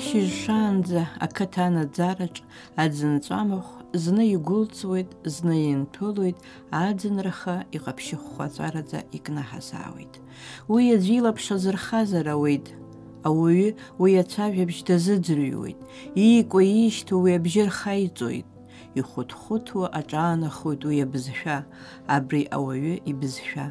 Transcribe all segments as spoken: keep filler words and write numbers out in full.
Шьыжь шаанӡа ақыҭа анаӡараҿ аӡынҵәамахә зны игәылҵуеит, зны инҭәылоит, аӡынраха иҟаԥшьыхәхәа аҵәараӡа икнаҳазаауеит. Уи аӡә илаԥш азырхазар ауеит. Ауаҩы уи ацәажәабжь дазыӡырҩуеит, иикуа-иишьҭоу уи абжьы рхаиҵоит. Ихәыҭхәыҭуа аҿаанахоит уи абызшәа, абри ауаҩы ибызшәа.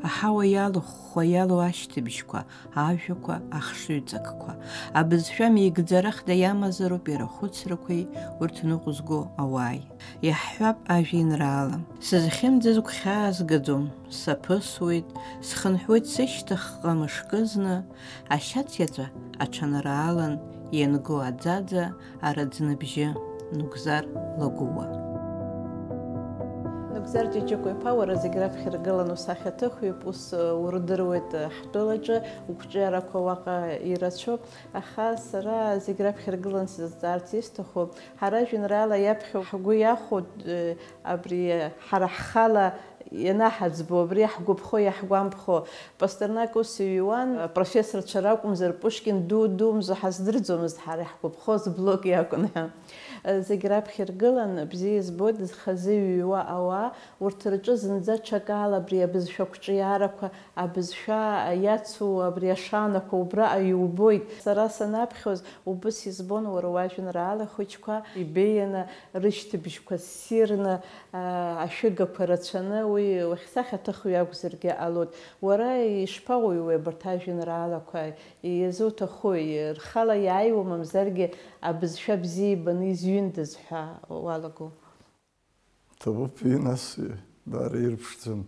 Аҳауа иалыхәхәа иалоу ашьҭыбжьқәа, ажәақәа, ахшыҩҵакқәа. Абызшәа меигӡарахда иамазароуп иара ахәыцрақәеи урҭ ныҟәызго ауааи. Иаҳҳәап ажәеинраала. Сызхьымӡаз гәхьаазгаӡом, саԥысуеит, схынҳәуеит сышьҭахьҟа мышкызны, ашьац иаҵәа аҽанраалан ианго аӡаӡа араӡныбжьы, Нугзар Лагәыуа. Нугзар Ҷыҷыкәа-иԥа, уара зегь раԥхьа иргылан усахьаҭыхҩуп, ус, э, урдыруеит, э, ҳтәылаҿы, уқәҿиарақәа уаҟа ирацәоуп, аха сара зегь раԥхьа иргылан сзызҵаарц исҭаху, ҳара ажәеинраала иаԥхьо ҳгәы иахәо, э, абри, э, ҳара ҳхала ианаҳаӡбо, абри иаҳгәаԥхо, иаҳгәамԥхо. Пастернак ус иҩуан, э, профессорцәа ракәымзар, Пушкин ду-думзу ҳаздырӡомызт ҳара иаҳгәаԥхоз блок иакәын ҳәа. Зегь раԥхьа иргылан, бзиа избоит зхазы иҩуа ауаа, урҭ рҿы зынӡа ҽакала абри абызшәа қәҿиарақәа, абызшәа иацу абри ашанақәа убраҟа иубоит. Сара санаԥхьоз, убыс избон уара уажәеинраала хәыҷқәа ибеианы, рышьҭыбжьқәа ссирны, а, ашәыгақәа рацәаны, уи уахьсахьаҭыхҩы акәзаргьы ҟалоит. Уара ишԥауаҩуеи абарҭ ажәеинраалақәа? Иазуҭахуи, рхала иааиуа, мамзаргьы абызшәа бзиа ибаны изҩындаз ҳәа уалаго? Ҭабуп, нас, даара ирԥшӡам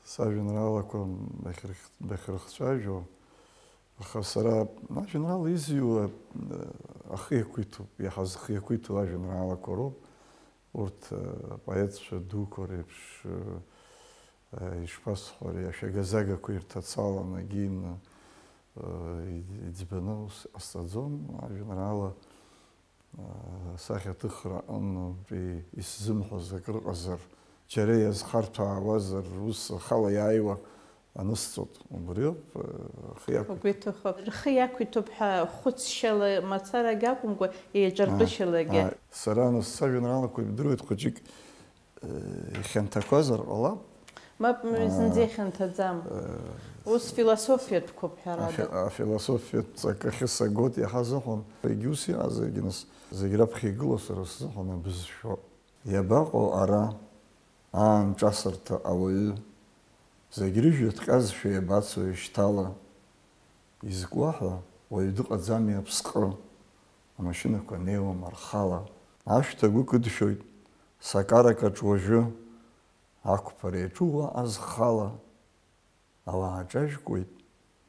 сажәеинраалақәа бахьрых-, бахьрыхцәажәо. Аха сара ажәеинраала изҩуа, ахы иақәиҭуп, иаҳа зхы иақәиҭу ажәеинраалақәа роуп. Урҭ, апоетцәа дуқәа реиԥш, ишԥасҳәари, ашәагазагақәа ирҭацаланы, гьины, иӡбаны ус ҟасҵаӡом. Ажәеинраала, асахьаҭыхра аҟынтәи исзымҳәоз акрыҟазар, џьара иазхарҭәаауазар, ус ахала иааиуа анысҵоит. Убриоуп, ахы иақәиҭуп. Угәы иҭахо. Рхы иақәиҭуп ҳәа хәыцшьала мацарагь акәымкәа, еиҿартәышьалагьы. Ааи, ааи. Сара нас сажәеинраалақәа ибдыруеит хәыҷык, э, ихьанҭақәазар ҟалап. Мап, зынӡа ихьанҭаӡам. Ус философиатәқәоуп, ҳәарада. Афи-, афилософиатә ҵакахьы сагоит иаҳа сзыҳәан. Егьи ус иҟазаргьы, нас, зегь раԥхьа игылоу сара сзыҳәан абызшәоуп. Иабаҟоу ара аанҿасырҭа ауаҩы? Зегь рыжәҩа ҭҟьазшәа иабацои шьҭала? Изкуа ҳәа уаҩ дыҟаӡами аԥсҟы? Амашьынақәа неиуам рхала. Ашәҭ агәы кыдшәоит сакарак аҿы уажәы, ақәԥара иаҿу уаҟа зхала. Ауаа ҿажәкуеит,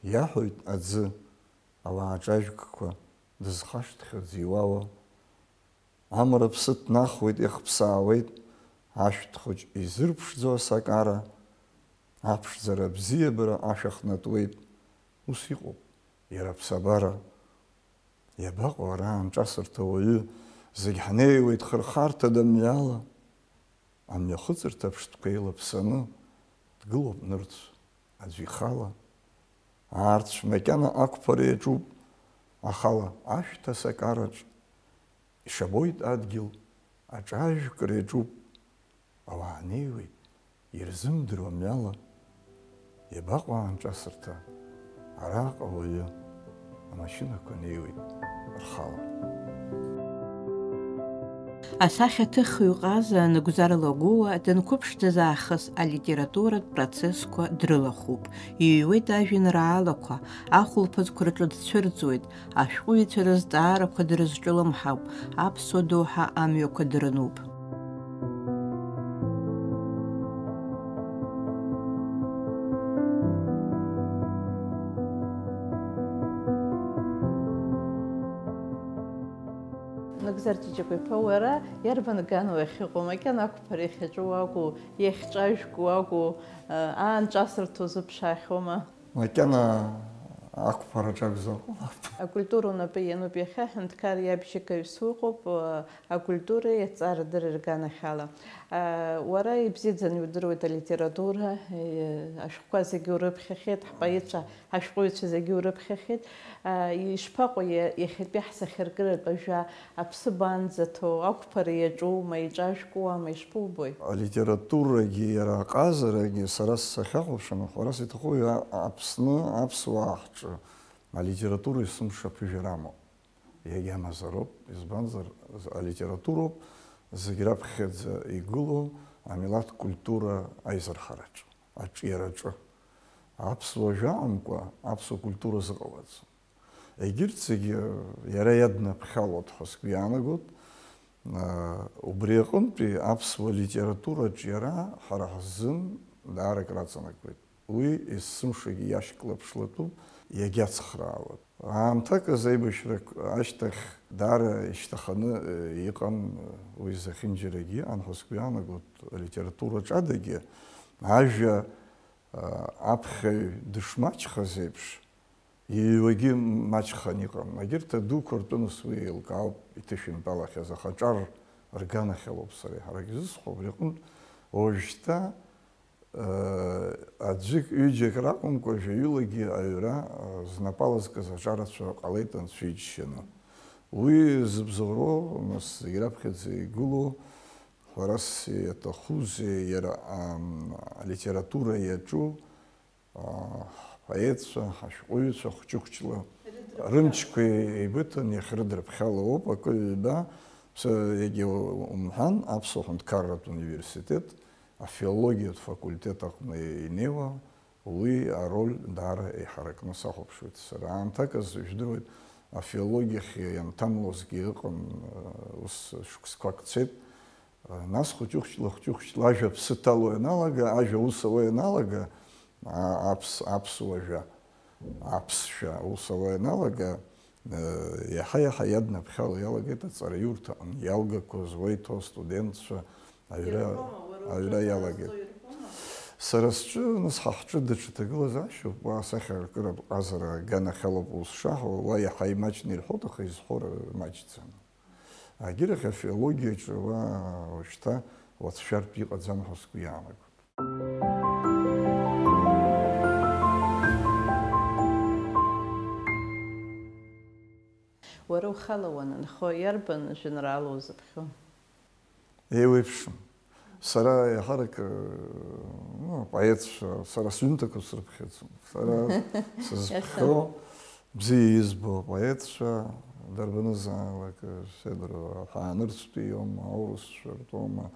иаҳәоит аӡы, ауаа ҿажәкқәа дызхашҭхьоу ӡиуауа. Амра ԥсы ҭнахуеит, ихԥсаауеит, ашәҭ хәыҷ изырԥшӡо асакара, аԥшӡара абзиабара ашә ахнатуеит, ус иҟоуп иара аԥсабара. Иабаҟоу ара аанҿасырҭа уаҩы, зегь ҳнеиуеит хырхарҭада мҩала? Амҩахыҵырҭа ԥштәқәа еилаԥсаны дгылоуп нырцә аӡә ихала. Аарцә макьана ақәԥара иаҿуп, ахала ашәҭ асакараҿ ишабоит адгьыл аҿажәкра иаҿуп. Ауаа неиуеит, ирзымдыруа мҩала. Иабаҟоу аанҿасырҭа? Араҟа уаҩы, амашьынақәа неиуеит рхала. Асахьаҭыхҩы ҟаза Нугзар Лагәыуа данқәыԥшӡаз аахыс алитературатә процессқәа дрылахәуп, иҩуеит ажәеинраалақәа, ахәылԥазқәа рҿы дцәырҵуеит, ашәҟәыҩҩцәа рызҵаарақәа дрызҿлымҳауп, аԥсуа доуҳа амҩақәа дырнуп. Нугзар Ҷыҷыкәа-иԥа, уара иарбан ган уахьыҟоу, макьана ақәԥара иахьаҿу уакәу, иахьҿажәку уакәу, аанҿасырҭа узыԥшаахьоума? Макьана Ақәԥараҿ акәзар ҟалап. Акультура унапы иануп иахьа, аҳәынҭқар иабжьагаҩыс уҟоуп, акультуреи аҭҵаарадырреи рганахьала. Уара ибзиаӡаны иудыруеит алитература, ашәҟәқәа зегьы урыԥхьахьеит, ҳпоетцәа, ҳашәҟәыҩҩцәа зегьы урыԥхьахьеит. Ишԥаҟоу иа-, иахьатәи ҳсахьаркыратә ажәа аԥсы банӡаҭоу, ақәԥара иаҿума, иҿажәкуама, ишԥубои? Алитературагьы, иара аҟазарагьы сара сахьахәаԥшуа, ҳәарас иҭаху, иа-, Аԥсны аԥсуаа ҳҿы алитература есымша аԥыжәара амоуп. Иагьамазароуп, избанзар, з-, алитературоуп зегь раԥхьаӡа игылоу амилаҭ культура аизырҳараҿы, аҿиараҿы. Аԥсуа жәаҟамкәа аԥсуа культура зыҟалаӡом. Егьырҭ зегьы иара иаднаԥхьалоит ҳәа сгәы иаанагоит. Убри аҟынтәи аԥсуа литератураҿ иара ҳара ҳзын даара акраҵанакуеит. Уи есымшагьы иашьклаԥшлатәуп, иагьацхраауеит. Аамҭак азы аибашьрак ашьҭахь даара ишьҭаханы, э, иҟан, э, уи зехьынџьарагьы иҟан ҳәа сгәы иаанагоит, алитератураҿ адагьы ажәа, э, аԥхьаҩ дышмаҷхаз еиԥш, иҩуагьы маҷхан иҟан. Егьырҭ адуқәа ртәы нас уи еилкаауп, иҭышәынтәалахьаз, аха аҿар рганахьалоуп сара еиҳарак изысҳәо, абри аҟынтә уажәшьҭа Аӡәык, ҩыџьак ракәымкәа, жәаҩылагьы аҩра знапала зкыз аҿарацәа ҟалеит анцәа иџьшьаны. Уи зыбзоуроу, нас, зегь раԥхьаӡа игылоу, ҳәарас иаҭахузеи, иара, ам, алитература иаҿу, а, ҳпоетцәа, ҳашәҟәыҩҩцәа хәҷы-хәҷла рымчқәа еибыҭаны иахьрыдрыԥхьало ауп, акы ҩба, егьа умҳәан, Аԥсуа ҳәынҭқарратә университет, афилологиатә факультет аҟны инеиуа, уи ароль даара еиҳаракны сахәаԥшуеит сара. Аамҭак азы, ижәдыруеит, афилологиахь ианҭамлозгьы ыҟан, ус шықәсқәак цеит. Нас хәыҷы-хәыҷла, хәыҷы-хәыҷла ажәа аԥсы ҭало ианалага, ажәа аус ауа ианалага, а-, аԥс-, аԥсуа жәа, аԥсшәа аус ауа ианалага, Иаҳа-иаҳа иаднаԥхьало иалагеит аҵараиурҭаҟны иалгақәаз, уеиҭо астудентцәа аҩра, аҩра иалагеит. Сара сҿы, нас, ҳа ҳҿы даҽа ҭагылазаашьоуп, уа асахьаркыратә ҟазара аганахьалоуп ус шаҳуа, уа иаҳа имаҷны ирҳәоит, аха изҳәо р-, маҷӡам. Агьырахь афилологиаҿы уа уажәшьҭа уацәшәартә иҟаӡам ҳәа сгәы иаанагоит. Уара ухала уанынхо, иарбан жәеинраала узыԥхьо? Еиуеиԥшым. Сара еиҳарак, ну, апоетцәа, сара сҩымҭақәа срыԥхьаӡом. Сара сызԥхьо, бзиа избо апоетцәа, дарбанызаалак, Федоров аҳәаанырцәтәи иоума, аурысцәа ртәоума,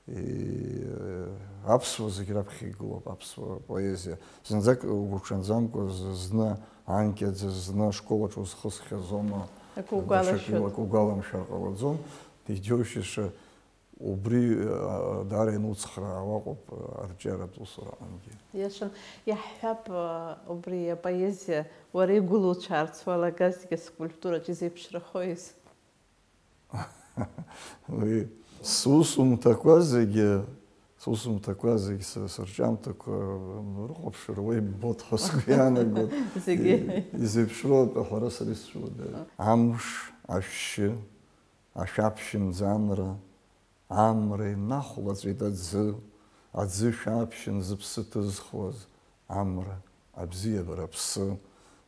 И, аԥсуа зегь раԥхьа игылоуп, аԥсуа поезиа. Зынӡак угәуҽанӡамкәа з-, зны анкьаӡа, зны ашколаҿ узхысхьазома, Акы угәалашәоит. Даҽакы акы угәаламшәар ҟалаӡом. Иџьоушьаша убри, а, даара иануцхраауа акәуп, а, арҿиаратә усураҟынгьы. Иашан, иаҳҳәап, а, убри апоезиа уара игәылуцәаарц уалагазгьы скультураҿ изеиԥшрахоиз? Уи сусумҭақәа зегьы, сусумҭақәа зегьы, са-, сырҿиамҭақәа рыхәаԥшыр уа иббоит ҳәа сгәы иаанагоит. Зегьы. И-, изеиԥшроу атәы аҳәара сара исцәуадаҩуп. Амш, ашәшьы, ашәаԥшьымӡанра, амра инахәлаҵәеит аӡы, аӡы шәаԥшьын зыԥсы ҭызхуаз. Амра, абзиабара, аԥсы,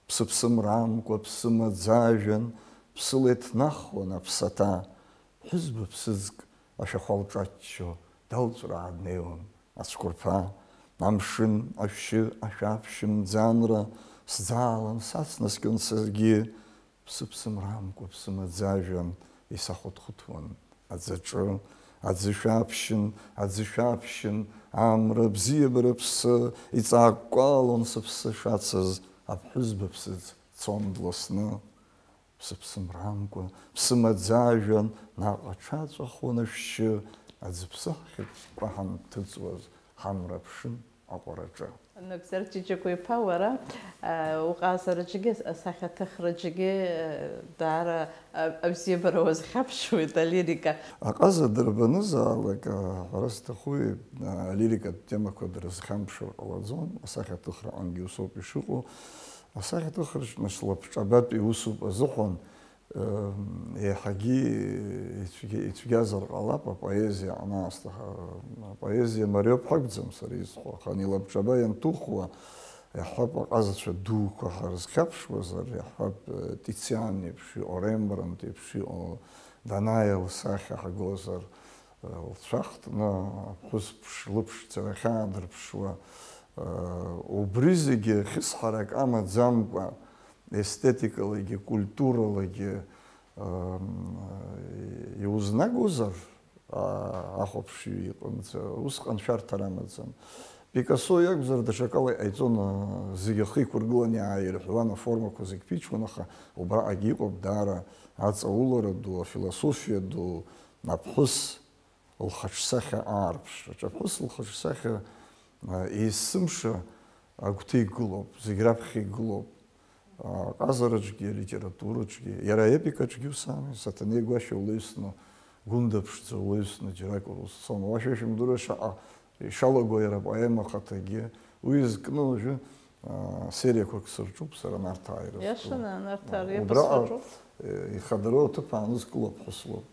ԥсыԥсымрамкәа, ԥсымаӡажәан, ԥсыла иҭнахуан аԥсаҭа. Ԥҳәызба ԥсыӡк ашәахәа лҿаччо, далҵәраа днеиуан ацәқәырԥа. Амшын, ашәшьы, ашәаԥшьымӡанра сӡаалан сацнаскьон саргьы. Ԥсыԥсымрамкәа, ԥсымаӡажәан исахәыҭхәыҭуан аӡаҿы, аӡы шәаԥшьын, аӡы шәаԥшьын, амра, абзиабара, аԥсы, иҵаакәкәалон сыԥсы шацыз, аԥҳәызба ԥсыӡ цон дласны. Ԥсыԥсымрамкәа, ԥсымаӡажәан, наҟ аҽаҵәахуан ашәшьы, аӡыԥсы ҳхьыкәкәа ҳанҭыҵуаз, ҳамра ԥшын аҟәараҿы. Набзар Ҷыҷыкәа-иԥа, уара, а, уҟазараҿгьы, асахьаҭыхраҿгьы, а, даара, а, абзиабара уазхьаԥшуеит, алирика. Аҟаза дырбанызаалак, а, ҳәара сҭахуи, а, алирикатә темақәа дрызхьамԥшыр ҟалаӡом, асахьаҭыхраҟынгьы усоуп ишыҟоу. Асахьаҭыхраҿ нас лабҿабатәи усуп азыҳәан, э, еиҳагьы ицәгьа-, ицәгьазар ҟалап апоезиа анаасҭаха. Апоезиа мариоуп ҳакәӡам сара исҳәо, аха ани лабҿаба ианҭухуа, иаҳҳәап, аҟазацәа дуқәа ҳарызхьаԥшуазар, иаҳҳәап, э, Тициан еиԥш иҟоу, Рембрандт еиԥш иҟоу, Данаиа лсахьа ҳагозар, э, лцәа хтны аԥҳәыс ԥш-, лыԥшӡара ахьаадырԥшуа, э, убри зегьы хьысҳарак амаӡамкәа, естетикалагьы, культуралагьы, э, иузнагозар, а-, ахәаԥшҩы иҟынӡа, усҟан шәарҭара амаӡам. Пикассо иакәзар, даҽакала иҟаиҵон, а, зегь ахы иқәыргыланы иааирҳәуан, аформақәа зегь ԥиҽуан, аха убраҟагьы иҟоуп даара аҵаулара ду, афилософиа ду, аԥҳәыс лхаҿсахьа аарԥшраҿы. Аԥҳәыс лхаҿсахьа, а, есымша агәҭа игылоуп, зегь раԥхьа игылоуп. Аҟазараҿгьы, алитератураҿгьы, иара аепикаҿгьы ус ами, Саҭанеи Гәашьа улеисны, Гәында ԥшӡа улеисны џьарак урызцом. Уашәа шәымдыруа шаҟа ишалаго иара апоема ахаҭагьы, уи зкны уажәы, аа, сериақәак сырҿуп сара Нарҭаа ирызку. Иашаны, Нарҭаа репос Убраҟа, рҿуп. Е, ихадароу аҭыԥ аанызкыло аԥҳәыс лоуп.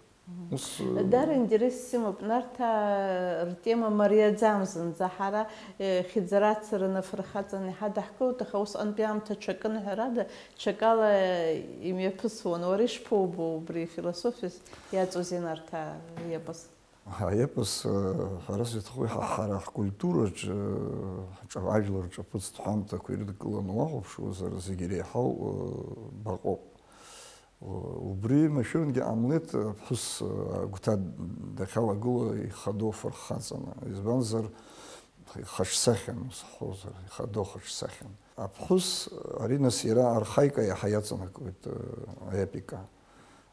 Ус, э, Дара интерес сымоуп, Нарҭаа ртема мариаӡам зынӡа. Ҳара, э, хьӡара аццараны афырхаҵан иҳадаҳкылоит, аха усҟантәи аамҭа ҽакын, ҳәарада, ҽакала, э, имҩаԥысуан. Уара ишԥоубо убри афилософиас иаҵоузеи Нарҭаа риепос? Аепос, э, ҳәарас иаҭаху иаҳа ҳара ҳкультураҿ, э, ҳҿа-, ажәлар рҿаԥыцтә ҳәамҭақәа ирыдкыланы уахәаԥшуазар, зегь иреиҳау, э, баҟоуп. Убри машәырнгьы ҟамлеит, аԥҳәыс агәҭа дахьалагылоу ихадоу фырхаҵаны. Избанзар, ихаҿсахьан, ус ҳҳәозар, ихадоу хаҿсахьан. Аԥҳәыс, ари нас иара архаика иаҳа иаҵанакуеит, э, аепика.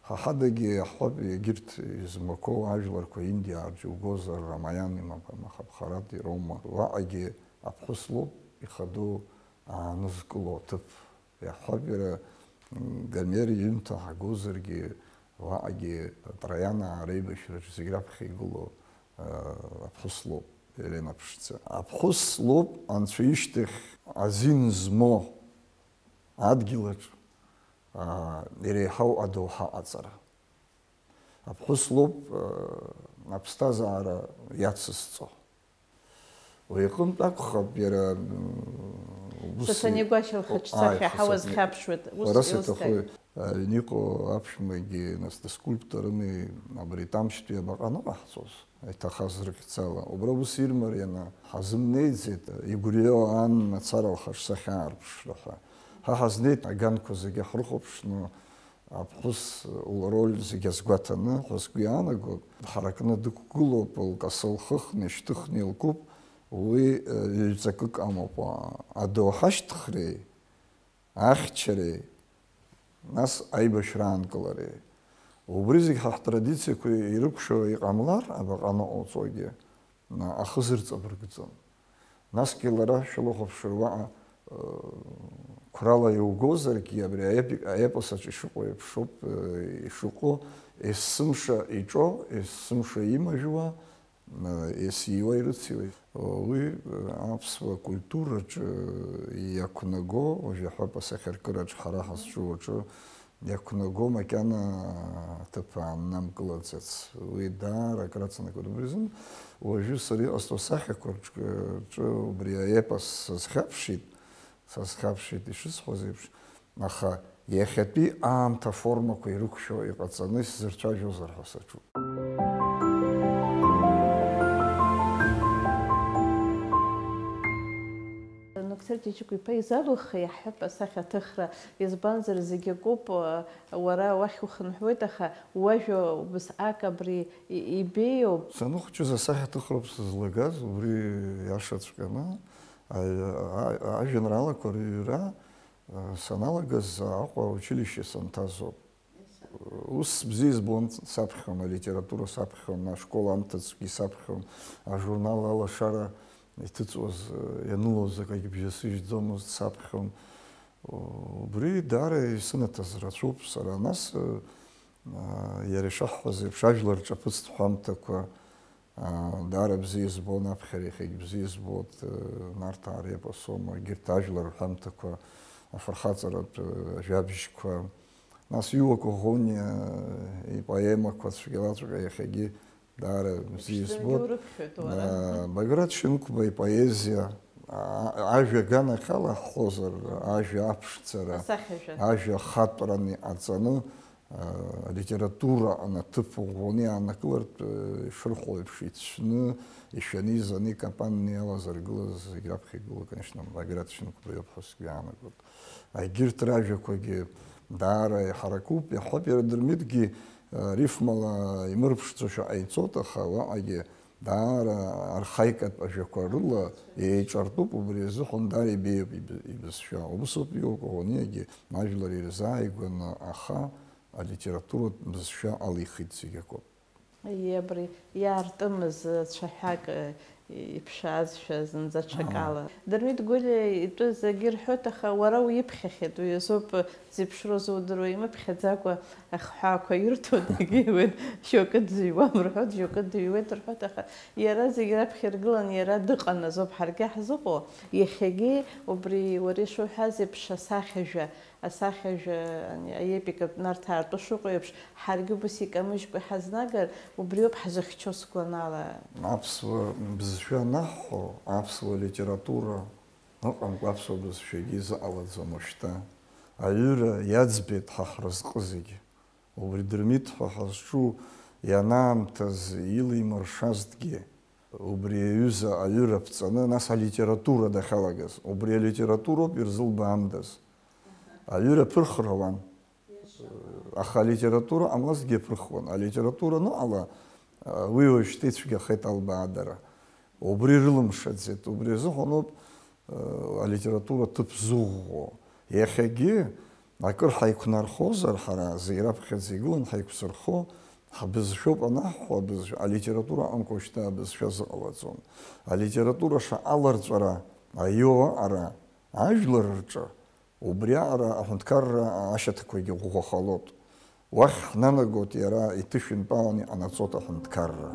Ҳа ҳадагьы иаҳҳәап, егьырҭ измақәоу ажәларқәа Индиа аарџьугозар, Рамаиан, Махабхарат, Рома, уаҟагьы аԥҳәыс лоуп ихадоу аанызкыло аҭыԥ. Иаҳҳәап, иара, м, Гомер иҩымҭа ҳагозаргьы, уаҟагьы Троианаа реибашьраҿы зегь раԥхьа игылоу, а, аԥҳәыс лоуп, Елена ԥшӡа. Аԥҳәыс лоуп анцәа ишьҭахь азин змоу адгьылаҿ, а, иреиҳау адоуҳа аҟаҵара. Аԥҳәыс лоуп, а, аԥсҭазаара иацызҵо. Уи иҟынтә акәхап, иара, м, ус Саҭанеи Гәашьа лхаҿсахьа Ааи, ҳауа Саҭанеи. Зхьаԥшуеит, ус Ҳәарас иаҭаху, илызҭааит. Аҩн иҟоу аԥшәмагьы, нас дыскульпторыми, абри Тамшьтәи абаҟа аныҟаҳҵоз, иҭахаз рыхьӡала. Убра ус ирмарианы ҳазымнеиӡеит, игәырҩо аан мацара лхаҿсахьа аарԥшра ҳәа. Ҳа ҳазнеит аганқәа зегьы ҳрыхәаԥшны, аԥҳәыс лроль зегь азгәаҭаны ҳәа сгәы иаанагоит. Дҳаракны дықәгылоуп, лкасы лхыхны, ишьҭыхны илкуп. Уи, э, ҩ-ҵакык амоуп, а, адоуҳа ашьҭыхреи, ахьчареи, нас аибашьра аанкылареи. Убри зегь ҳа ҳтрадициақәа ирықәшәо иҟамлар, абаҟа аныҟауҵогьы, ахы зырҵабыргӡом. Насгьы лара шәылахәаԥшыр уаҟа, э, қәрала иугозаргьы, абри аепи-, аепос аҿы ишыҟоу еиԥшуп, э, ишыҟоу, есымша иҿо, есымша имажәуа, э, есиуа ирыциуеит. Уи, э, аԥсуа культураҿы иақәнаго, уажә иаҳҳәап, асахьаркыраҿ ҳара ҳазҿу аҿы, иақәнаго макьана аҭыԥ ааннамкылаӡац. Уи даара акраҵанакуеит. Убри азын уажәы сара иҟасҵо асахьақәа рҿы, рҿы убри аепос сазхьаԥшит, сазхьаԥшит ишысҳәаз еиԥш, аха иахьатәи аамҭа аформақәа ирықәшәо иҟаҵаны исзырцәажәозар ҳәа саҿуп. Нуқсер Ҷыҷыкәа-иԥа изалухи, иаҳҳәап, асахьаҭыхра, избанзар, зегь акоуп, уара уахь ухынҳәуеит, аха уажәа убасҟак абри и-, ибеиоуп. Саныхәҷыз асахьаҭыхроуп сызлагаз, убри иашаҵәҟьаны, а-, а-, ажәеинраалақәа рыҩра, а, саналагаз Аҟәа аучилишьче санҭазоуп. Ус бзиа избон, саԥхьон, алитература саԥхьон, ашкол анҭыҵгьы саԥхьон, ажурнал Алашара иҭыҵуаз, ианылоз акагьы бжьасыжьӡомызт, саԥхьон. Убри даара исынаҭаз рацәоуп сара. Нас, иара ишаҳҳәаз еиԥш, ажәлар рҿаԥыцтә ҳәамҭақәа, Аа, даара бзиа избон, аԥхьара иахьагь бзиа избоит, э, Нарҭаа репосома, егьырҭ ажәлар рҳәамҭақәа, афырхаҵаратә, э, ажәабжьқәа, нас Иуа Коӷониа, э, ипоемақәа цәгьалаҵәҟьа иахьагьы даара бзиа Ԥшӡангьы избоит. Урыԥхьоит уара. Э, Баграт Шьынқәба ипоезиа, а-, ажәа аганахьала ҳҳәозар, ажәа аԥшӡара, Асахьажәа. Ажәа хатәран иҟаҵаны, алитература анаҭыԥ ӷәӷәаны иаанакылартә, ишырҳәо еиԥш, ицәны, ишәаны, изаны, икапанны иалазыргылаз зегь раԥхьа игылоу, конечно, Баграт Шьынқәба иоуп ҳәа сгәы иаанагоит. Егьырҭ ражәақәагьы даара иҳаракуп, иаҳҳәап, иара Дырмитгьы, э, рифмала имырԥшӡошәа ҟаиҵоит, аха уаҟагьы даара архаикатә ажәақәа рыла еиҿартәуп, убри азыҳәан даара ибеиоуп иб-, ибызшәа. Убысоуп Иуа Коӷониагьы ажәлар ирзааигәаны, аха алитературатә бызшәа алихит зегь акоуп. Ии, абри иаартымыз цәаҳәак, э, иԥшаазшәа зынӡа ҽакала. Дырмит Гәлиа итәы зегьы рҳәоит, аха уара уиԥхьахьеит, уи азоуп зеиԥшроу зудыруа, имыԥхьаӡакәа ахҳәаақәа ирҭо дагьиуеит, шьоукы дзыҩуам рҳәоит, шьоукы дыҩуеит рҳәоит, аха иара зегь раԥхьа иргылан, иара дыҟан азоуп ҳаргьы ҳзыҟоу, иахьагьы убри уара ишуҳәаз еиԥш асахьажәа, асахьажәа, ани, аепикатә нарҭаа ртәы шыҟоу еиԥш, ҳаргьы убас икамыжькәа иҳазнагар, убриоуп ҳзыхьчо сгәанала. Аԥсуа бызшәа анаҳҳәо, аԥсуа литература ыҟамкәа аԥсуа бызшәагьы изыҟалаӡом уажәшьҭа. Аҩыра иаӡбеит ҳа ҳразҟы зегьы. Убри Дырмит ҳәа ҳазҿу ианаамҭаз илимыршазҭгьы, убри аҩыза аҩыра ԥҵаны, нас алитература дахьалагаз, убри алитературоуп ирзылбаамдаз. Аҩыра ԥырхрауан, аха алитература ҟамлазҭгьы аԥырхуан. Алитература аныҟала, уи уажәшьҭа ицәгьахеит албаадара. Убри рылымшаӡеит, убри азыҳәаноуп, э, алитература ҭыԥ зыӷәӷәо. Иахьагьы акыр ҳаиқәнархозар, ҳара зегь раԥхьаӡа игылан ҳаиқәзырхо, ҳбызшәоуп анаҳҳәо, абызшәа, алитература аҟамкәа шьҭа абызшәа зыҟалаӡом. Алитература шаҟа аларҵәара аиоу аҟара ажәлар рҿы, убриаҟара аҳәынҭқарра ашьаҭақәагьы ӷәӷәахалоит. Уахь ҳнанагоит иара иҭышәынтәалан иҟанаҵоит аҳәынҭқарра.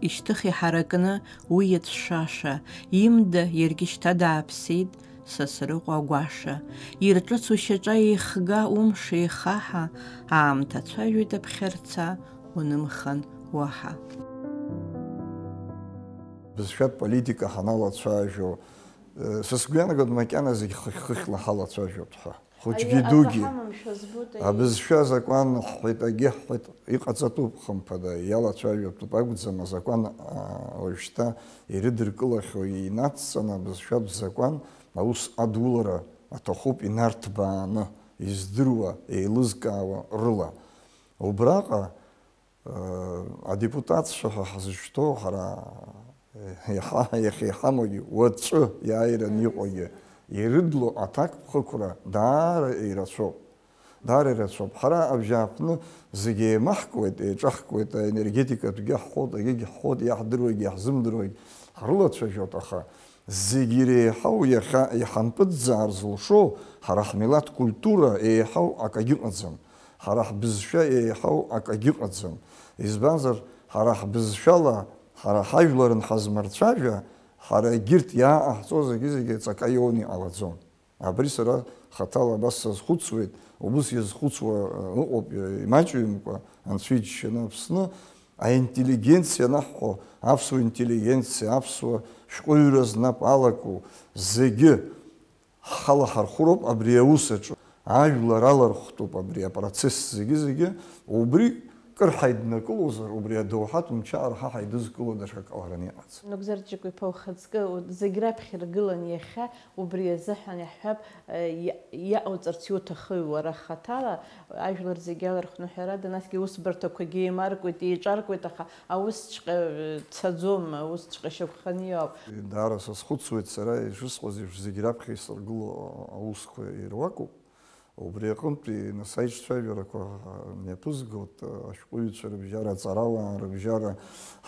Ишьҭых иҳаракны уи иацәшаша, имда иаргьы шьҭа дааԥсеит, Сасрыҟәа агәаша. Ирҿыцу шьаҿа еихга, умш еихаҳа, аамҭа цәажәоит аԥхьарца, унымхан уаҳа. Бызшәатә политика ҳаналацәажәо, э, са сгәы иаанагоит, макьана зегь хыхь-хыхьла ҳалацәажәоит ҳәа. Хәыҷгьы дугьы. Абызшәа азакәан ҳҳәеит, агьи ҳҳәеит, иҟаҵатәуп, хымԥада, иалацәажәатәуп акәӡам, азакәан, аа, уажәшьҭа ирыдыркылахьоу инацҵаны абызшәатә закәан аус адулара аҭахуп инарҭбааны, издыруа, еилызкаауа рыла. Убраҟа Адепутатцәа ҳәа ҳзышьҭоу ҳара, иаҳа, иахьа иҳамоугьы, уаҵәы иааираны иҟоугьы, ирыдло аҭакԥхықәра даара ирацәоуп. Даара ирацәоуп. Ҳара абжьааԥны зегьы еимаҳкуеит, еиҿаҳкуеит, аенергетикатәгьы ҳхоит, агьигь ҳхоит, иаҳдыруагь иаҳзымдыруагь ҳрылацәажәоит, аха зегь иреиҳау иахьа иҳампыҵзаар зылшо, ҳара ҳмилаҭ культура еиҳау акагьы ыҟаӡам. Ҳара ҳбызшәа еиҳау акагьы ыҟаӡам. Избанзар, ҳара ҳбызшәала, ҳара ҳажәлар анҳазмырцәажәа, ҳара егьырҭ иааҟаҳҵо зегьы-зегьы ҵакаиоуны иҟалаӡом. Абри сара хаҭала абас сазхәыцуеит, убыс иазхәыцуа, э, ыҟоуп, э, имаҷҩымкәа, анцәа иџьшьаны Аԥсны аинтеллигенциа анаҳҳәо, аԥсуа интеллигенциа, аԥсуа шәҟәыҩҩра знапы алаку зегьы ҳхала ҳархәыроуп абри аус аҿы, ажәлар алархәтәуп абри апроцесс зегьы-зегьы, убри кыр ҳаиднакылозар, убри адоуҳатә мчаара ҳа ҳаидызкыло даҽакалараны иҟаӡам. Нугзар Џьыкәиԥа, ухаҵкы, у-, зегь раԥхьа иргылан иахьа, убри азыҳәан иаҳҳәап, э, иа-, иаҟауҵарц иуҭахыи уара хаҭала, ажәлар зегьы алархәны ҳәарада, насгьы аусбарҭақәагьы еимаркуеит, еиҿаркуеит, аха аусҵәҟьа, э, цаӡом, аусҵәҟьа шьақәханы иоуп. Даара сазхәыцуеит сара, ишысҳәаз еиԥш, зегь раԥхьа исыргыло аусқәа ируакуп. Убри аҟынтәи, нас, аиҿцәажәарақәа мҩаԥызгоит, ашәҟәыҩҩцәа рыбжьара, аҵарауаа рыбжьара,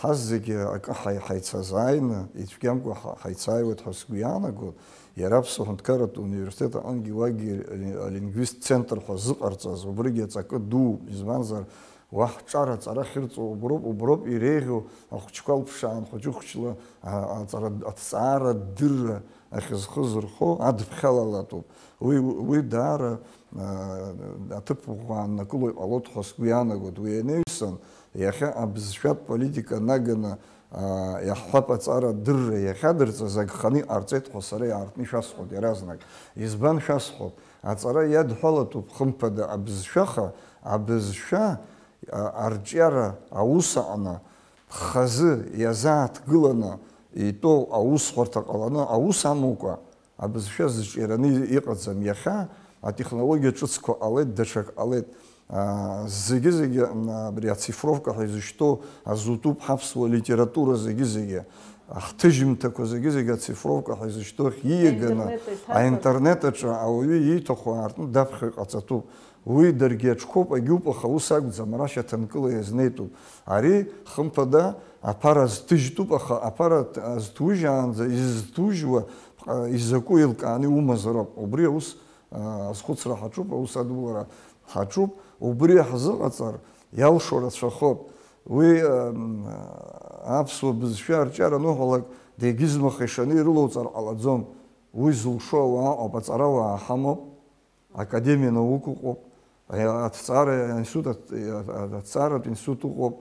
ҳазегьы акы ҳаи-, ҳаицазааины, ицәгьамкәа ҳа-, ҳаицааиуеит ҳәа сгәы иаанагоит. Иара Аԥсуа ҳәынҭқарратә университет аҟынгьы уагьы ли-, алингвист центр ҳәа зыҟарҵаз, убригьы аҵакы дууп, избанзар, уа ҳҿар аҵара ахьырҵо уброуп, уброуп иреиӷьу ахәыҷқәа алԥшаан, хәыҷы-хәыҷла, а, аҵара, аҭҵаара, адырра, ахьызхы зырхо адыԥхьалалатәуп. Уи, уи даара, а, аҭыԥ ӷәӷәа ааннакыло иҟалоит ҳәа сгәы иаанагоит. Уи ианаҩсан, иахьа абызшәатә политика наганы, а, иаҳҳәап, аҵара адырра иахьадырҵаз агханы иҟарҵеит ҳәа сара иаартны ишәасҳәоит иаразнак. Избан шәасҳәоит? Аҵара иадҳәалатәуп, хымԥада, абызшәаха, абызшәа, а, арҿиара аус аҟны, хазы иазааҭгыланы итәоу аусҳәарҭа ҟаланы аус амукәа, абызшәа зҿиараны иҟаӡам. Иахьа атехнологиа ҿыцқәа ҟалеит, даҽак ҟалеит. Аа, зегьы-зегьы, м, абри ацифровка ҳәа изышьҭоу, азутәуп ҳаԥсуа литература зегьы-зегьы, ҳҭыжьымҭақәа зегьы-зегьы ацифровка ҳәа изышьҭоу ахь ииаганы, аинтернет аҿы ауаҩы ииҭаху аартны даԥхьо иҟаҵатәуп. Уи даргьы аҽқәоуп, агьуп, аха ус акәӡам, ара шьаҭанкыла иазнеитәуп. Ари, хымԥада, аԥара азҭыжьтәуп, аха аԥара т-, азҭужьаанӡа изызҭужьуа, а, изакәу еилкааны иумазароуп. Убри аус, а, азхәыцра ҳаҿуп, аус адулара ҳаҿуп. Убри ҳзыҟаҵар, иалшо рацәахоуп. Уи, ам, аԥсуа бызшәа арҿиара ануҳәалак, дегьызмаха ишаны ирылоуҵар ҟалаӡом. Уи зылшо ауаа ыҟоуп, аҵарауаа ҳамоуп. Академиа наук ыҟоуп, аҭҵаара аинститут, аҭҵааратә институт ыҟоуп,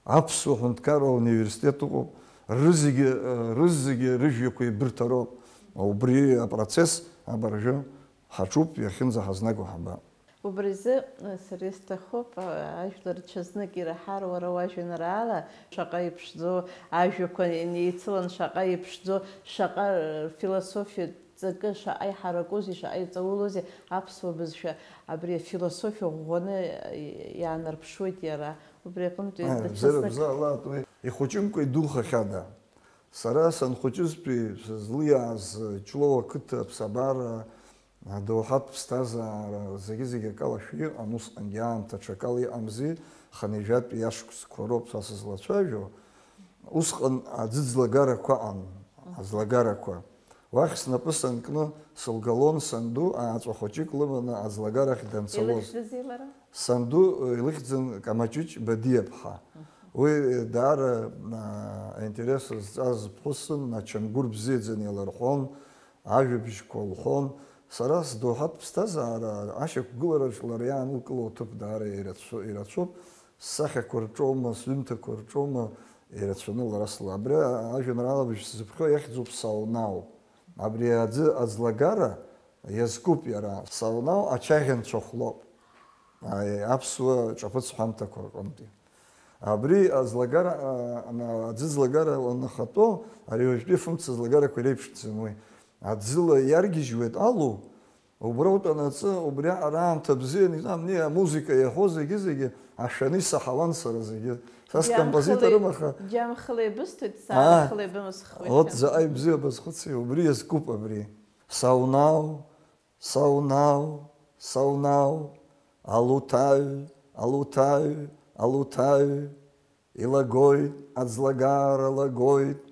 аԥсуа ҳәынҭқарра университет ыҟоуп, рызегьы, рызегьы рыжәҩақәа еибырҭароуп. Убри апроцесс абыржәы ҳаҿуп, иахьынӡаҳазнаго ҳабап. Убри азы сара исҭахуп, ажәлар ҽазнык ираҳар уара уажәеинраала, шаҟа иԥшӡоу ажәақәа инеицылан, шаҟа иԥшӡоу, шаҟа философиатә ҵакы шаҟа иҳаракузеи, шаҟа иҵаулоузеи аԥсуа бызшәа, абри афилософиа ӷәӷәаны иаанарԥшуеит иара. Убри аҟынтәи даҽа бзиара, знак бзиа ҟалааит уи. Ихәыҷымкәа идухахьада? Сара санхәыҷызтәи сызлиааз Ҷлоу ақыҭа, аԥсабара, адоуҳатә ԥсҭазаара, зегьы-зегьы акалашәа иҟан, усҟангьы аамҭа ҽакала иҟамзи, хынҩажәатәи ашықәсқәа роуп са сызлацәажәо. Усҟан аӡыӡлагарақәа аҟан, аӡлагарақәа. Уахь снапы санкны сылгалон санду ааҵәа хәыҷык лыманы аӡлагарахь данцалоз. Илыхьӡызеи лара? Санду, э, илыхьӡын Камаҷыҷ Бадиаԥҳа. Мгм. Уи, э, даара, а, аинтерес зҵаз ԥҳәысын, ачамгәыр бзиаӡаны иларҳәон, ажәабжьқәа лҳәон. Сара сдоуҳатә ԥсҭазаара ашьақәгылараҿ лара иаанылкыло аҭыԥ даара ирацәо-, ирацәоуп. Ссахьақәа рҿоума, сҩымҭақәа рҿоума, ирацәаны лара сла-, абри ажәеинраала бжь сзыԥхьо иахьӡуп Саунау. Абри аӡы аӡлагара иазкуп иара. Саунау ачаӷьанцәа хәлоуп. Аи, аԥсуа ҿаԥыц ҳәамҭақәа рҟынтәи. Абри аӡлагара, а, ана-, аӡы ӡлагара анахатәоу, ари уажәтәи фымца ӡлагарақәа иреиԥшӡам уи. Аӡыла иаргьежьуеит алу, Убра утәанаҵы, убриаҟара аамҭа бзиан, итәам, ни, амузыка иаҳәо зегьы-зегьы ашәаны исаҳауан сара зегьы. Са скомпозиторым, аха. Џьамхыла ибысҭоит, саарахыла ибымысхуеит. От заҟа ибзиоу базхәыци, убри иазкуп абри. Саунау, саунау, саунау, алуҭаҩ, алуҭаҩ, алуҭаҩ. Илагоит, аӡлагара лагоит,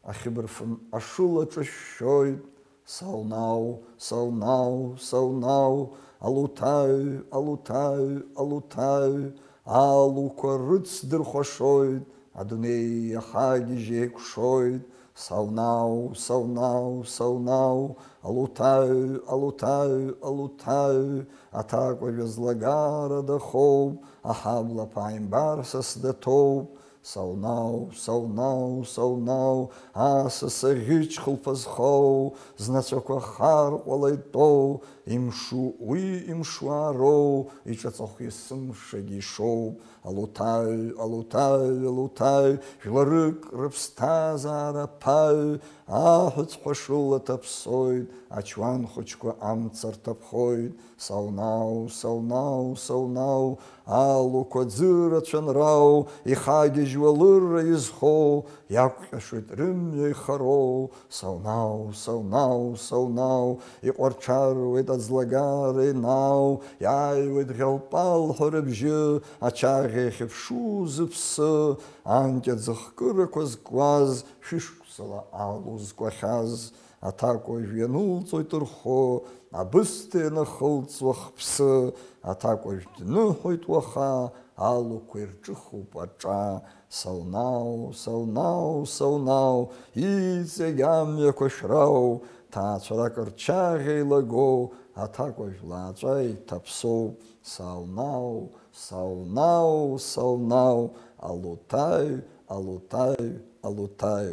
ахьыбырфын ашыла ҿышәшәоит, саунау, саунау, саунау, алуҭаҩ, алуҭаҩ, алуҭаҩ, алуқәа рыцдырхәашоит, адунеи иахагьежь еикәшоит, саунау, саунау, саунау, алуҭаҩ, алуҭаҩ, алуҭаҩ, аҭакәажә аӡлагара дахоуп, аҳаблаԥааимбар са сдаҭоуп, саунау, саунау, саунау, асас аӷьыч хылԥа зхоу, знацәақәа харҟәала итәоу, имшу уи имшуаароу, иҿаҵахә есымшагьы ишоуп, алуҭаҩ, алуҭаҩ, алуҭаҩ, жәларык рыԥсҭазаара ԥаҩ, аҳәыҵәҟьа шыла ҭаԥсоит, ачуан хәыҷқәа амца рҭаԥхоит, Саунау, саунау, саунау, алуқәа ӡы рацәанрау, ихагьежьуа лырра изхоу, иақәҟьашоит рымҩа ихароу. Саунау, саунау, саунау, иҟәарҽаруеит аӡлагара инау, иааиуеит ӷьалпал ҳәа рыбжьы, ачаӷьа иахьыԥшу зыԥсы, анкьа ӡыхкырақәа зкуаз, шәышықәсала алу зкуахьаз. Аҭакәажә ианылҵоит рхәы, абысҭа ианахылҵуа хԥсы, аҭакәажә дныҳәоит уаха, алуқәа ирҿыхуп аҿа. Салнау, салнау, салнау, иҵегь амҩақәа шәрау, ҭаацәарак рчаӷьа илагоу аҭакәажә лааҵәа иҭаԥсоуп. Салнау, салнау, салнау, алуҭаҩ, алуҭаҩ, алуҭаҩ,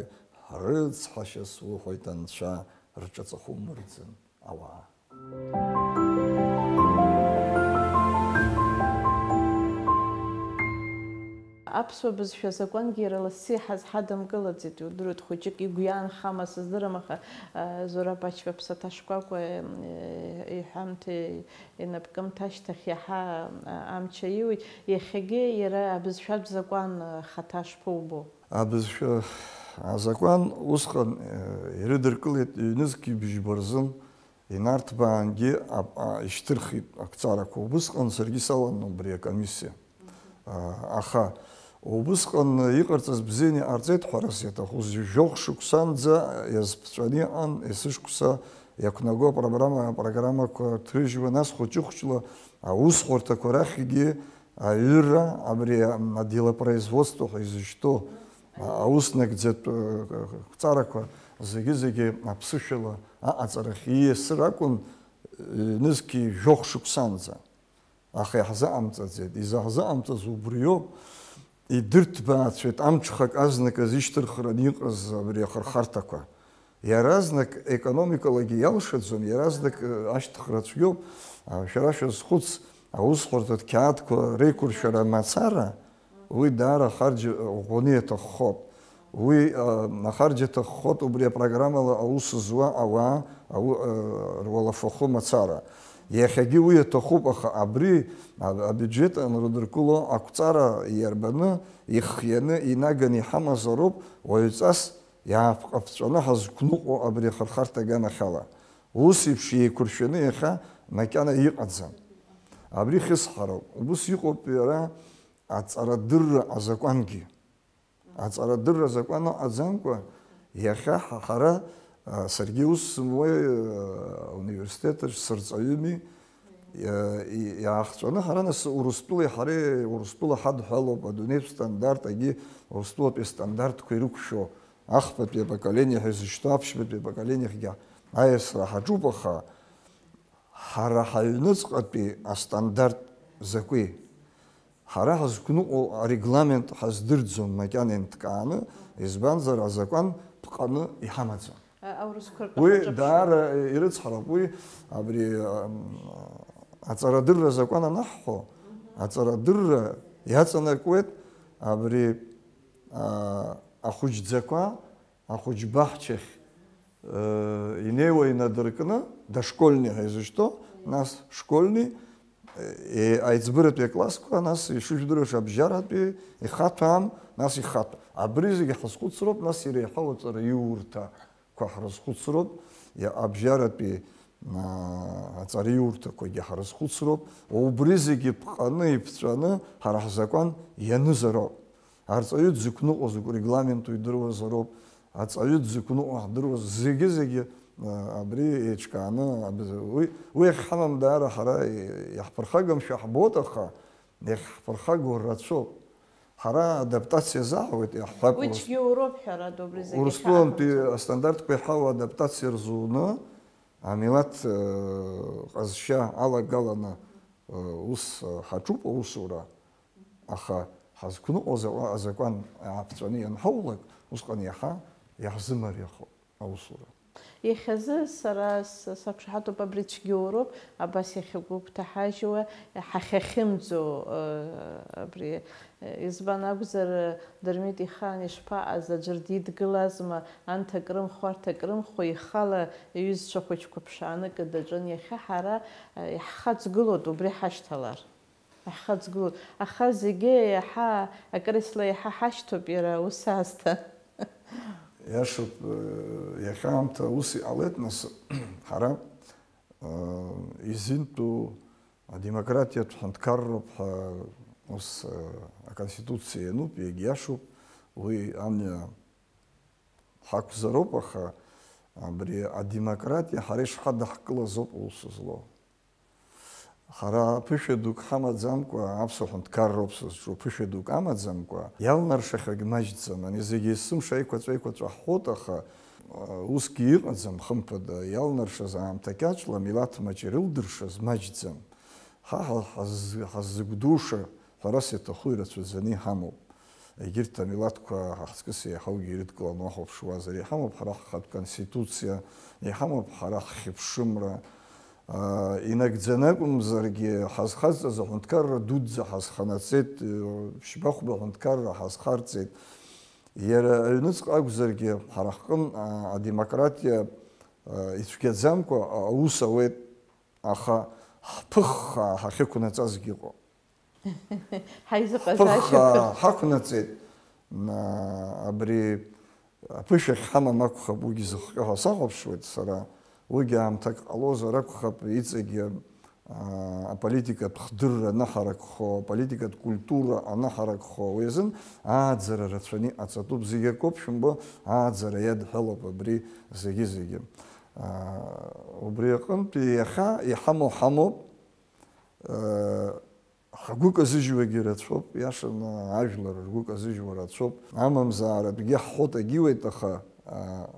рыцҳашьа суҳәоит, анцәа рҿаҵахәы умырӡын. Ауаа. Аԥсуа бызшәа азакәангьы иара лассы иҳаз-, ҳадымкылаӡеит, иудыруеит, хәыҷык игәы иаанхама сыздырам, аха, а, Зураб Ачба Ԥсаҭа шкәакәа, э, иҳәамҭа инапкымҭа ашьҭахь иаҳа, а, амч аиуеит. Иахьагьы иара абызшәатә закәан, а, хаҭа шԥоубо? Абызшәа азакәан усҟан, э, ирыдыркылеит ҩнызқь быжьба рзын, инарҭбаангьы ап-, а, ишьҭырхит ақәҵарақәа. Убысҟан саргьы салан убри акомиссиа. А, аха убысҟан иҟарҵаз бзианы иҟарҵеит ҳәарас иаҭаху, жәохә шықәсанӡа иазԥҵәаны иҟан, есышықәса иақәнаго апрограмма, апрограммақәа ҭрыжьуа, нас хәыҷы-хәыҷла аусхәарҭақәа рахьгьы аҩыра, абри, м, аделопроизводство ҳәа изышьҭоу, а, ауснагӡатә, э, қәҵарақәа зегьы-зегьы аԥсышәала аҟаҵарахь ииасыр акәын, ҩнызқьи жәохә шықәсанӡа. Аха иаҳзыҟамҵаӡеит. Изаҳзыҟамҵаз убриоуп, идырҭбаацәеит амҽхак азныказ ишьҭырхраны иҟаз абри ахырхарҭақәа. Иаразнак економикалагьы иалшаӡом, иаразнак, э, ашьҭыхра цәгьоуп. А, шәара шәазхәыц, аусхәарҭатә қьаадқәа реиқәыршәара мацара, уи даара ахарџь ӷәӷәаны иаҭаххоит. Уи, а, ахарџь аҭаххоит убри апрограммала аус зуа ауаа, ау-, а, руалафахәы мацара. Иахьагьы уи аҭахуп, аха абри, а, абиуџьет анрыдыркыло ақәҵара иарбаны, ихианы, инаганы иҳамазароуп, уаҩҵас иаапҟаԥҵәаны ҳазқәныҟәо абри ахырхарҭа аганахьала. Ус еиԥш еиқәыршәаны иахьа макьана иҟаӡам. Абри хьысҳароуп. Убыс иҟоуп иара аҵарадырра азакәангьы. Аҵарадырра азакәан ыҟаӡамкәа, иахьа ҳа-, ҳара, а, саргьы ус сымуеи, а, ауниверситет аҿы сырҵаҩыми, иа-, и-, иаахҵәаны ҳара нас Урыстәылеи ҳареи, Урыстәыла ҳадҳәалоуп, адунеитә стандарт, агьи Урыстәылатәи астандартқәа ирықәшәо, ахԥатәи апоколение ҳәа изышьҭоу аԥшьбатәи апоколениахьгьы аиасра ҳаҿуп, аха ҳара ҳаҩныҵҟатәи астандарт закәи? Ҳара ҳазқәныҟәо арегламент ҳаздырӡом макьана инҭкааны, избанзар, азакәан ԥҟаны иҳамаӡам. Аурысқәа ртәы Уи ҳаҿаԥшуеит. Даара ирыцҳароуп. Уи абри, ам, аҵарадырра азакәан анаҳҳәо, аҵарадырра иаҵанакуеит абри, а, ахәыҷӡақәа ахәыҷбаҳчахь, э, инеиуа инадыркны, дошкольный ҳәа изышьҭоу, нас школьный, э, аиҵбыратәи аклассқәа, нас ишыжәдыруа абжьаратәи, ихаҭәаам, нас ихаҭәам. Абри зегьы ҳазхәыцроуп, нас иреиҳау аҵараиурҭақәа ҳрызхәыцроуп, иа-, абжьаратәи, а, аҵараиурҭақәагьы ҳрызхәыцроуп. Убри зегьы ԥҟаны, иԥҵәаны ҳара ҳзакәан ианызароуп. Арҵаҩы дзықәныҟәо закә регламенту идыруазароуп, аҵаҩы дзықәныҟәо ҳдыруаз, зегьы-зегьы, а, абри еиҿкааны, аб-, уи, уи иахьҳамам даара ҳара иаҳԥырхагамшәа ҳбоит, аха иахьҳԥырхагоу рацәоуп. Ҳара адаптациа заҳуеит, иаҳҳәап, Уи Урыс-, цәгьоуроуп, ҳәарада, убри зегьы Урыстәылантәи ҳаҳамҵо. Астандартқәа иҳау адаптациа рзуны, амилаҭ, э, ҟазшьа алагаланы, э, ус, э, ҳаҿуп аусура. Аха ҳазқәныҟәо азакәа-, азакәан ааԥҵәаны ианҳаулак, усҟан иаҳа иаҳзымариахоит аусура. Иахьазы сара с-, сақәшаҳаҭуп, абри цәгьоуроуп, абас иахьагәыгәҭаҳажьуа, ҳахьахьымӡо, э, абри, э, избан акәзар, э, Дырмит ихаан ишԥаҟаз, аӡәыр дидгылазма, анҭ акрымхуа, арҭ акрымхуа, ихала иҩызцәа хәыҷқәа ԥшааны кыдаҿын, иахьа ҳара, э, иаҳхаҵгылоит убри ҳашьҭалар. Ҳхаҵгылоит. Аха зегьы иаҳа акрыфла иаҳа ҳашьҭоуп иара ус аасҭа. Иашоуп, э, иахьа аамҭа ус иҟалеит, нас, ҳара, э, изинтәу адемократиатә ҳәынҭқарроуп ҳәа ус, э, аконституциа иануп, иагьиашоуп, уи амҩа ҳақәзароуп, аха абри адемократиа ҳара ишҳадаҳкылаз ауп аус злоу. Ҳара ԥышәа дук ҳамаӡамкәа, аԥсуа ҳәынҭқарроуп сызҿу, ԥышәа дук амаӡамкәа, иалнаршахьоугь маҷӡам. Ани зегьы есымша еиқәаҵәа-еиқәаҵәа ҳҳәоит, аха, а, усгьы иҟаӡам, хымԥада, иалнаршаз аамҭа кьаҿла амилаҭ маҷ ирылдыршаз маҷӡам. Ҳа ҳа-, ҳаз-, ҳаззыгәдуша, ҳәарас иаҭаху ирацәаӡаны иҳамоуп. Егьырҭ амилаҭқәа ҳахҵкыс еиҳаугьы ирыдкыланы уахәаԥшуазар, иҳамоуп ҳара ҳхатә конституциа, иҳамоуп ҳара ҳхьыԥшымра. Аа, инагӡаны акәымзаргьы, ҳазхазҵаз аҳәынҭқарра дуӡӡа ҳазханаҵеит, ԥшьба-хәба аҳәынҭқарра ҳазхарҵеит. Иара аҩныҵҟа акәзаргьы, ҳара ҳҟын, аа, адемократиа, аа, ицәгьаӡамкәа аус ауеит, аха ҳԥыххаа ҳахьықәнаҵазгьы ыҟоуп. Ҳаизыҟазаашьақәа. Ҳԥыххаа ҳақәнаҵеит, на, абри аԥышәа ахьҳамам акәхап, уигьы зыхҟьо ҳәа сахәаԥшуеит сара. Уигьы аамҭак ҟалозар акәхап, иҵегьы, аа, аполитикатә хдырра анаҳаракхо, аполитикатә культура анаҳаракхо, уи азын ааӡара рацәаны иҟаҵатәуп. Зегь акоуп, шәымбо, ааӡара иадҳәалоуп абри зегьы-зегьы. Аа, убри аҟынтәи иахьа иҳамоу ҳамоуп. Ҳгәы казыжьуагьы рацәоуп, иашаны, ажәлар ргәы казыжьуа рацәоуп. Амамзааратәгьы ҳҳәоит, агьиуеит, аха, а,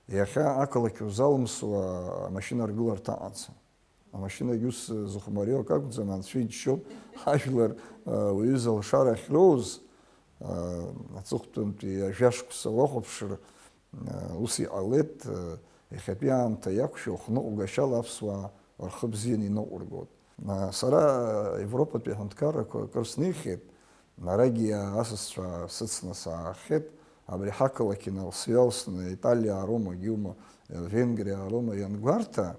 иахьа ақалақь узалымсуа амашьына аргыларҭа аҟаӡам. Амашьынагьы ус зыхәмариоу акы акәӡам, анцәа иџьшьоуп, ажәлар, а, уаҩы залшара ахьроуз, а, аҵыхәтәантәи ажәа шықәса уахәаԥшыр, Ус иҟалеит, иахьатәи аамҭа иақәшәо хныҟәгашьала аԥсуаа рхы бзианы иныҟәыргоит. Сара Европатәи аҳәынҭқаррақәа акыр снеихьеит, арагьы асасцәа сыцны саахьеит, абри ҳақалақь инал-, сҩалсны Италиаа роума, Гиума, Венгриаа роума иангәарҭа,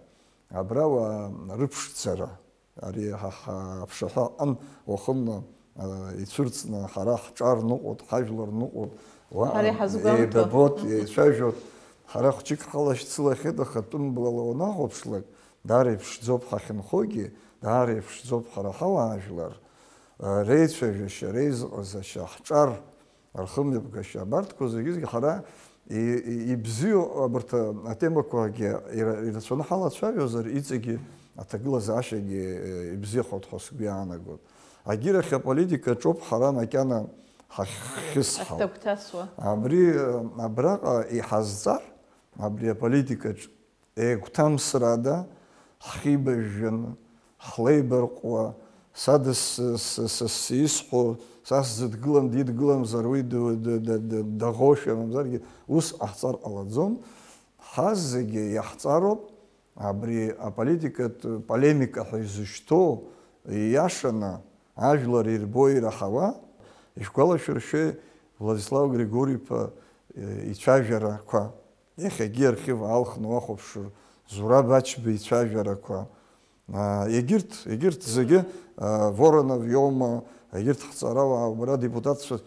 абра уаа рыԥшӡара. Ари ҳа, ҳа, аԥшаҳәа аҟын уахынла, а, ицәырҵны, ҳара ҳҿар ныҟәоит, ҳажәлар ныҟәоит, уаҟа Ҳара иҳазгәамҭо. еибабот, еицәажәот. Ҳара хәҷык ҳалашьцылахьеит, аха тәым блала уанахәаԥшлак, даара иԥшӡоуп ҳахьынхогьы, даара иԥшӡоуп ҳара ҳауаажәлар, а, реицәажәашьа, реизыҟазашьа, ҳҿар, рхымҩаԥгашьа, абарҭқәа зегьы-зегьы ҳара и-, и-, ибзиоу абарҭ атемақәагьы ира-, ирацәаны ҳалацәажәозар, иҵегьы аҭагылазаашьагьы, э, ибзиахоит ҳәа сгәы иаанагоит. Агьырахь аполитика аҿоуп ҳара макьана ҳахьхьысҳау. Ҳахьҭагәҭасуа. Абри, э, абраҟа иҳазҵар, абри аполитикаҿ еигәҭамсрада, ҳхибажәжәаны, ҳлеибарҟәуа, са дыс-, с-, с-, сисҳәо, са сзыдгылам, дидгыламзар уи д-, д-, д-, д-, даӷоушәа, мамзаргьы ус ҟаҳҵар ҟалаӡом. Ҳа зегьы иаҳҵароуп, абри аполитикатә полемика ҳәа изышьҭоу ииашаны ажәлар ирбо, ираҳауа, ишәгәалашәыршәеи Владислав Григори-иԥа, э, ицәажәарақәа? Иахьагьы архив аалхны уахәаԥшыр, Зураб Ачба ицәажәарақәа, аа, егьырҭ, егьырҭ зегьы, аа, Воронов иоума, егьырҭ ҳҵарауаа убра адепутатцәа,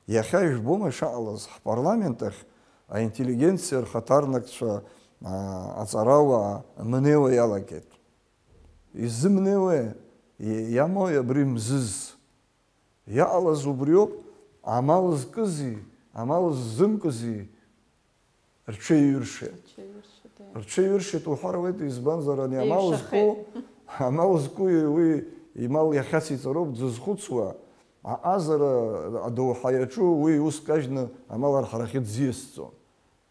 иахьа ижәбома ишаҟалаз, ҳпарламент ахь аинтеллигенциа рхаҭарнакцәа, аа, аҵарауаа мнеиуа иалагеит. Изымнеиуеи, и-, иамои абри мзыз? Иаҟалаз убриоуп, амал зкызи, амал ззымкызи рҽеиҩыршеит. Рҽеиҩыршеит, аиа. Рҽеиҩыршеит уҳәар ауеит, избанзар, ани амал Еиҩшахеит. Зку, амал зку уи имал иахьациҵароуп дзызхәыцуа, аҟазара адоуҳа иаҿу уи ус кажьны амал арҳарахьы дзиасӡом.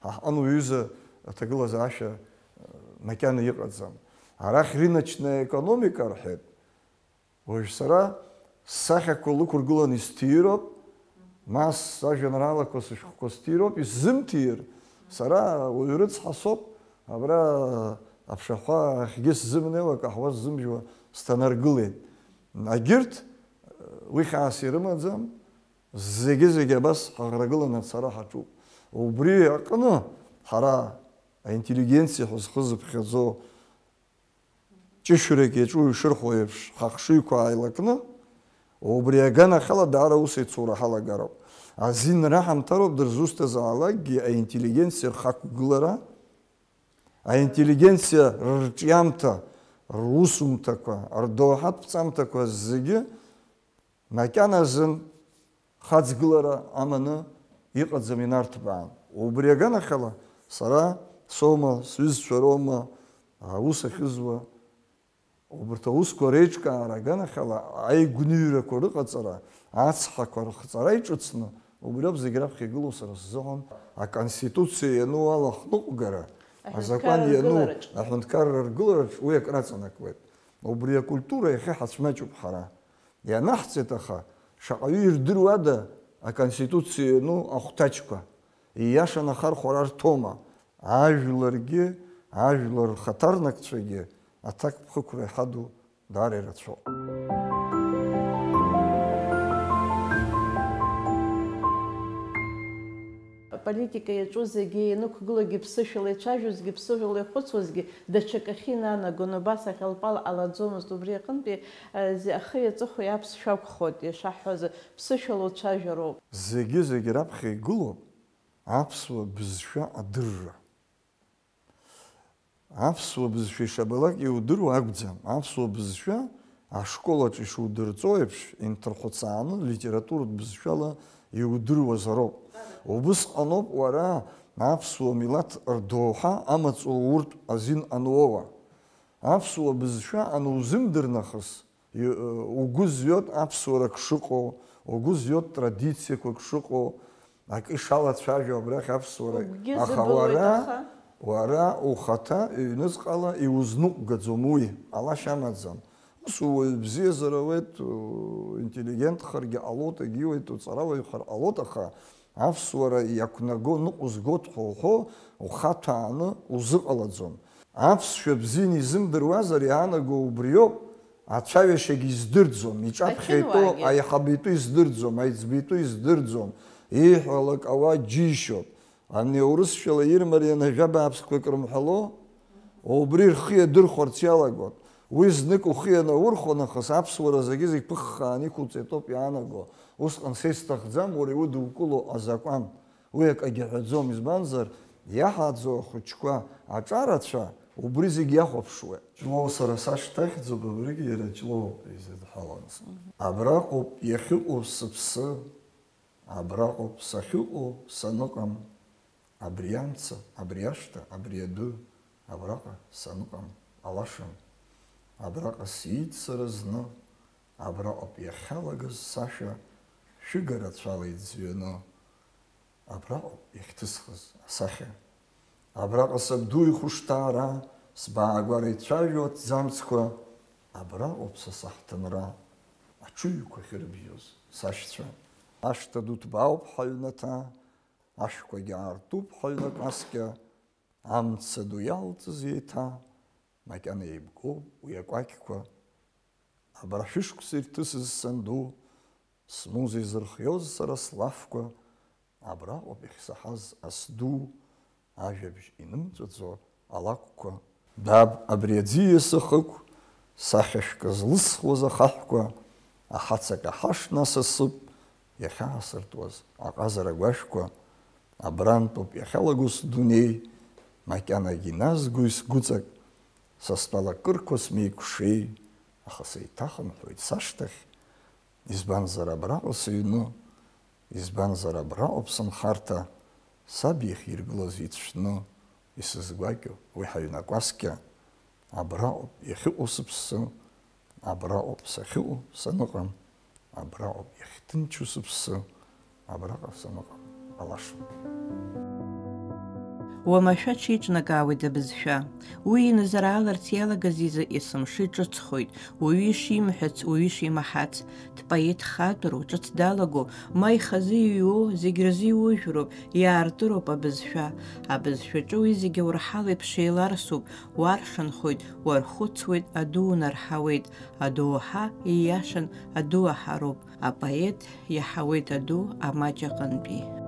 Ҳа ҳҟны уҩыза аҭагылазаашьа, э, макьана иҟаӡам. Арахь рыночная экономика рҳәеит. Уажә сара сахьақәа лықәыргыланы исҭиироуп, ма сажәеинраалақәа, сышәҟәқәа сҭиироуп, исзымҭиир, сара уаҩ рыцҳа соуп, абра аԥшаҳәа ахьгьы сзымнеиуа, акаҳуа сзымжәуа сҭанаргылеит. Агьырҭ, уи хьаас ирымаӡам, зегьы-зегьы абас ҳаӷрагыланы ацара ҳаҿуп. Убри аҟны ҳара аинтеллигенциа ҳәа зхы зыԥхьаӡо ҷышәрак иаҿу ишырҳәо еиԥш, ҳахшыҩқәа ааилакны, убри аганахьала даара аусеицура ҳалагароуп. Азин раҳамҭароуп дырзусҭазаалакгьы аинтеллигенциа рхақәгылара, аинтеллигенциа рырҿиамҭа, русумҭақәа, рдоуҳатә ԥҵамҭақәа зегьы макьаназын хацгылара аманы иҟаӡам, инарҭбаан. Убри аганахьала, сара соума, сҩызцәа роума аус ахьызуа, Убарҭ аусқәа реиҿкаара аганахьала аигәныҩрақәа рыҟаҵара, ацҳақәа рыхҵара иҿыцны, убриоуп зегь раԥхьа игылоу сара сзыҳәан аконституциа иану ала ахныҟәгара, аҳәынҭқарра азакәан иану аргылараҿ. Аҳәынҭқарра аргылараҿ уи акраҵанакуеит. Убри акультура иахьа ҳацәмаҷуп ҳара. Ианаҳҵеит, аха шаҟаҩы ирдыруада аконституциа иану ахәҭаҷқәа? Ииашаны ахархәара рҭома? Ажәларгьы, ажәлар рхаҭарнакцәагьы аҭакԥхықәра иҳаду даара ирацәоуп. Аполитика иаҿу зегьы, ианықәгылогьы ԥсышәала ицәажәозгьы, ԥсышәала ихәыцуазгьы, даҽакахьы инанагон, убас аӷьалпал ҟалаӡомызт, убри аҟынтәи, э, зи-, ахи аҵыхәеи аԥсшәа акәхоит, ишаҳҳәаз, ԥсышәала уцәажәароуп. Зегьы-зегь раԥхьа игылоуп аԥсуа бызшәа адырра. Аԥсуа бызшәа ишабалак иудыруа акәӡам. Аԥсуа бызшәа ашколаҿ ишудырҵо еиԥш, инҭырхәцааны литературатә бызшәала иудыруазароуп. Убысҟаноуп уара аԥсуа милаҭ рдоуҳа амаҵ ууртә азин ануоуа. Аԥсуа бызшәа анузымдыр нахыс, и-, угәы зҩоит аԥсуарак шыҟоу, угәы зҩоит традициақәак шыҟоу, акы ишалацәажәо абрахь аԥсуарак. Угәгьы Аха зыбылуеит, уара, аха? Уара ухаҭа ҩныҵҟала иузныҟәгаӡом уи, ҟалашьа амаӡам. Ус уаҩ бзиазар ауеит, у-, интеллигентхаргьы ҟалоит, егьиуеит, уҵарауаҩхар ҟалоит, аха аԥсуара иақәнаго ныҟәызгоит ҳәа уҳәо, ухаҭәааны узыҟалаӡом. Аԥсшәа бзианы изымдыруазар, иаанаго убриоуп, ацәаҩашьагьы издырӡом, иҿаԥхьа итәоу, Ақьынуаагьы. Аиҳабы итәы издырӡом, аиҵбы итәы издырӡом, ииҳәалак ауа џьишьоит. Ани аурысшәала ирмарианы жәа бааԥсқәак рымҳәало, убри рхы иадырхәарц иалагоит. Уи знык ухы ианаурхәо нахыс аԥсуара зегьы-зегь ԥыххааны иқәуҵеит ауп иаанаго. Усҟан са исҭахӡам уара иудукыло азакәан. Уи акагьы аҳәаӡом, избанзар, иаҳаӡоу ахәыҷқәа аҿарацәа убри зегь иахәаԥшуеит. Ҷлоу сара сашҭахьӡуп, абригьы иара Ҷлоу изыдҳәалан. Абраҟоуп иахьыҟоу сыԥсы, абраҟоуп сахьыҟоу саныҟам, абри амца, абри ашҭа, абри адәы, абраҟа саныҟам, алашан. Абраҟа сиит сара зны, абраҟоуп иахьалагаз сашәа, шәыга рацәала иӡҩаны. Абраҟоуп иахьҭысхыз асахьа. Абраҟа сабду ихәышҭаара, сбаагәара ицәажәо аҭӡамцқәа. Абраҟоуп са саҳҭынра, аҽыҩқәа ахьырбжьоз сашьцәа. Ашҭа ду ҭбаауп ҳаҩнаҭа, ашәқәагьы аартуп ҳаҩнакаскьа. Амца ду иалҵыз еиҭа, макьана еибгоуп уи акәакьқәа. Абра шәышықәса ирҭысыз санду, смуза изырхиоз сара слафқәа, абраҟоуп иахьсаҳаз асду, ажәабжь инымҵәаӡо алакәқәа. Баб, абри аӡиас ахықә, сахьашәкы злысхуаз ахаҳәқәа, аҳацак аҳашна асасыԥ, иахьаасыртуаз аҟазара агәашәқәа, абрантәоуп иахьалаго сдунеи, макьанагь иназгои сгәыҵак, са стәала кырқәа смеикәшеи, аха сеиҭахынҳәуеит сашҭахь, избанзар абраҟа сыҩны, избанзар абраҟоуп сынхарҭа, саб иахьиргылаз ицәшәны исызгәакьоу уи ҳаҩны акәаскьа, абраҟоуп иахьыҟоу сыԥсы, абраҟоуп сахьыҟоу саныҟам, абраҟоуп иахьҭынчу сыԥсы, абраҟа саныҟам алашоуп. Уамашәа аҽеиҿнакаауеит абызшәа. Уи иназарааларц иалагаз изы есымша иҿыцхоит, уаҩы ишимҳәац, уаҩы ишимаҳац. Дпоет хаҵәароу, ҿыц далаго, ма ихазы иҩуоу, зегь рзы иужәроуп, иаартыроуп абызшәа. Абызшәаҿы уи зегь аурҳалеиԥш еиларсуп, уаршанхоит, уархәыцуеит, аду унарҳауеит. Адоуҳа ииашан аду аҳароуп. Апоет иаҳауеит аду амаҷ аҟынтәи.